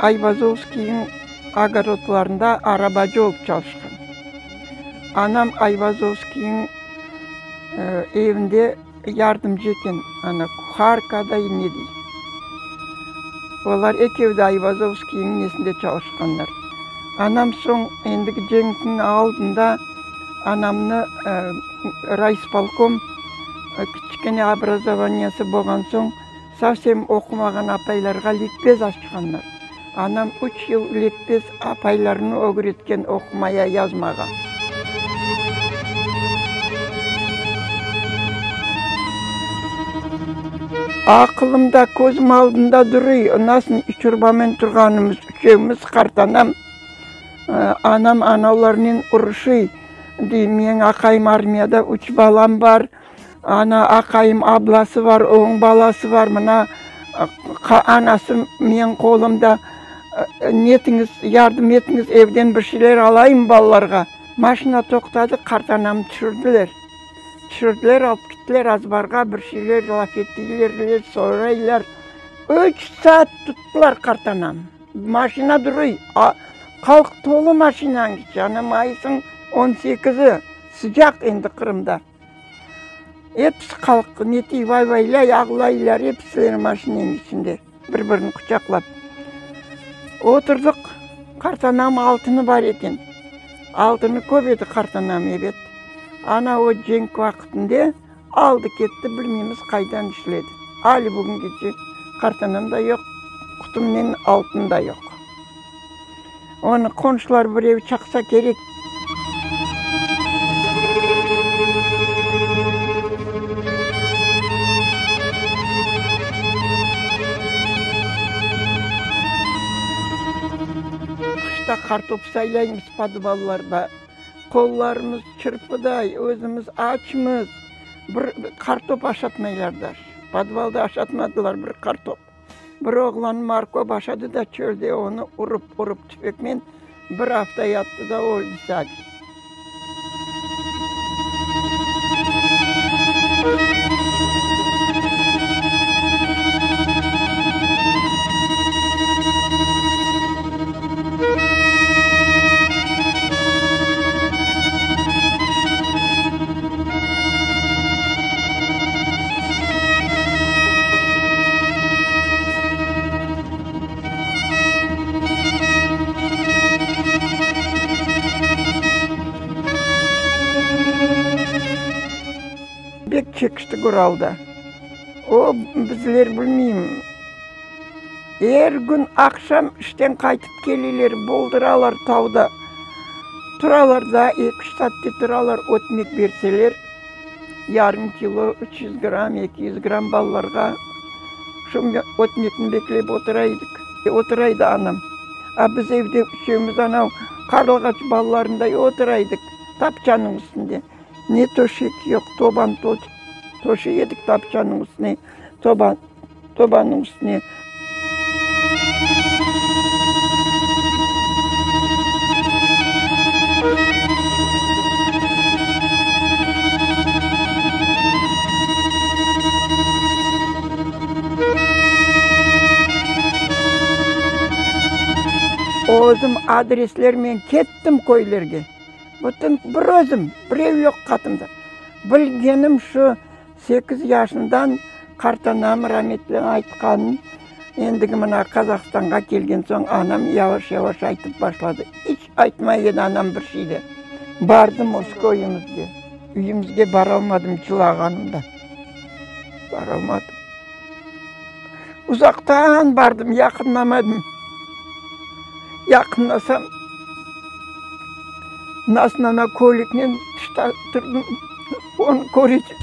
Ayvazovskiyniñ ogorodlarında arabacı olıp çalışqan. Anam Ayvazovskiyniñ evinde yardımcı eken, ana, kuharka da ne dey. Olar ekevi de Ayvazovskiyniñ nesinde çalışqanlar. Anam soñ, endigi cenkniñ aldında anamnı rayspolkom kiçkene obrazovaniyesi bolğan soñ, Sovsem oqumağan apaylarğa likbez açqanlar. Anam üç yıl likbez apaylarnı ögretken oqumaya, yazmağa. Aqılımda, közüm aldında duruy, nasıl iç urbamen turğanımız, üçevimiz, qartanam, anam analarnen uruşuy, dey, meñ aqayım armiyada, üç balam bar, Ana, aqayım, ablası bar, onıñ balası bar, mına, anası menim qolumda, netiñiz, yardım etiñiz, evden bir şeyler alayım balalarğa. Maşina toqtadı, qartanamnı tüşürdiler. Tüşürdiler, alıp kettiler azbarğa, bir şeyler laf ettiler, soraylar. Üç saat tuttılar qartanamnı. Maşina duruy, halq tolu maşinanıñ içi, ana mayısıñ on sekizi, sıcaq endi Qırımda. Episi halq netiy vay-vaylay, ağlaylar, episileri maşinanıñ içinde bir-birini quçaqlap. Oturdıq, qartanam altını bar eken. Altını köp edi qartanam, ebet. Ana o cenk vaqtında aldı ketti, bilmeymiz qaydan işledi. Ali bugüngece qartanam da yoq, qutumnen altın da yoq. Onı qonşular birev çaqsa kerek. Qışta qartop saylaymız podvallarda. Qollarımız çırpıday, özümiz açmız. Bir qartop aşatmaylar daş. Podvalda aşatmadılar bir qartop. Bir oğlan markop aşadı da çölde onı urıp-urıp tüfekmen bir afta yattı da öldi sakin. Bek çekiştik Uralda. O, bizler bilmeyim, er kün aqşam işten qaytıp keleyler, boldıralar tavda. Turalar da, eki-üç saatte turalar, ötmek berseler. Yarım kilo, 300 gramm, 200 gramm balalarğa şu ötmekni beklep otura edik. Otura edi anam. A biz evde üçevimiz anav qarılğaç balalarınday otura edik tapçanıñ üstünde. Ne töşek yoq, toban töşey edik tapçanıñ üstüne, toban. Tobanıñ üstüne. Özüm adreslermen kettim köylerge. Bütün bir özüm, birev yoq qatımda. Bilgenim şu, Sekiz yaşından qartanam rametli aytqanın, endigi mına Qazahstanğa kelgen soñ anam yavaş-yavaş aytıp başladı. İç aytmay edi anam bir şey de. Bardım öz köyümizge. Üyümizge baralmadım cılağanımdan. Baralmadım. Uzaqtan bardım, yaqınlamadım. Yaqınlasam, nasıl ana köylüknen tışta turdım, onı körecek.